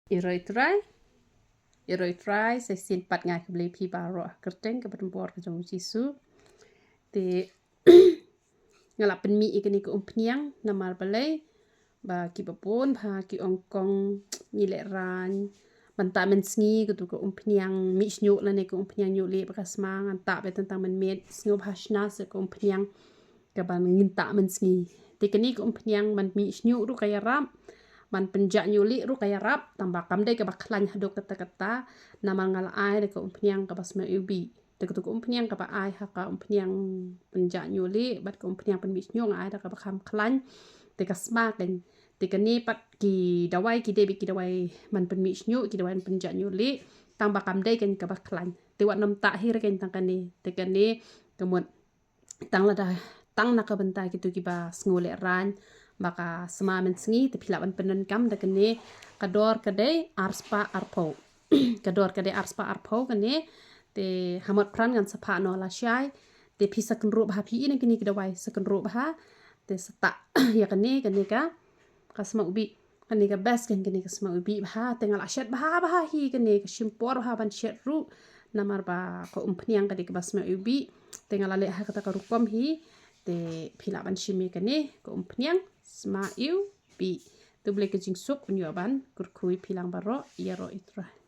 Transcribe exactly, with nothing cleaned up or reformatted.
Ïaroh Ïa U Trai. Ïaroh Ïa U Trai, sa shisien pat nga ai khublei ïa phi baroh ha ka kyrteng kaba donbor ka jong U Jisu. Te nga la pynmih ïa kane ka umphniang namar balei ba kiba bun bha ki ong kong ngi lehraiñ ban tah mynsngi katu ka umphniang mih shñiuh lane ka umphniang ñiuhlieh ba ka sma ngan tah beit tang mynmiet, sngewbha shna sa ka umphniang kaba ngin tah mynsngi. Te kane ka umphniang ban mih shñiuh ruh ka ïarap, ban pynjah ñiuhlieh ruh ka ïarap, tangba kam dei kaba khlaiñ haduh katta katta, namar nga la ai da ka umphniang kaba sma iwbih. Te katu ka umphniang kaba ai ha ka umphniang pynjah ñiuhlieh bad ka umphniang pynmih shñiuh nga ai da kaba kham khlaiñ. Te ka sma kein. Te kane pat ki dawai ki dei beit ki dawai ban pynmih shñiuh, ki dawai ban pynjah ñiuhlieh, tangba kam dei kein kaba khlaiñ. Te wat nym tah hi re kein tang kane. Te kane ka mut tang lada tang na ka bynta kito kiba sngew lehraiñ ba ka sma mynsngi, te phi lah ban pyndonkam da kane. Ka dor ka dei arspah arphew. Ka dor ka dei arspah arphew kane. Te ha Motphran ngan sa phah noh lashai. Te phi sa kynrup bha, phi i na kine ki dawai sa kynrup bha. Te sa tah ïa kane, kane ka ka sma iwbih. Kane ka best kein kane ka sma iwbih bha. Te nga la shet bha bha hi kane, ka shim por bha ban shet ruh. Namar ba ka umphniang ka dei kaba sma iwbih. Te nga la leh ha kata ka rukom hi. Te phi lah ban shim ïa kane ka umphniang sma iwbih. Te U Blei ka jingsuk un ïoh ban kyrkhu ïa phi lang baroh. Ïaroh Ïa U Trai.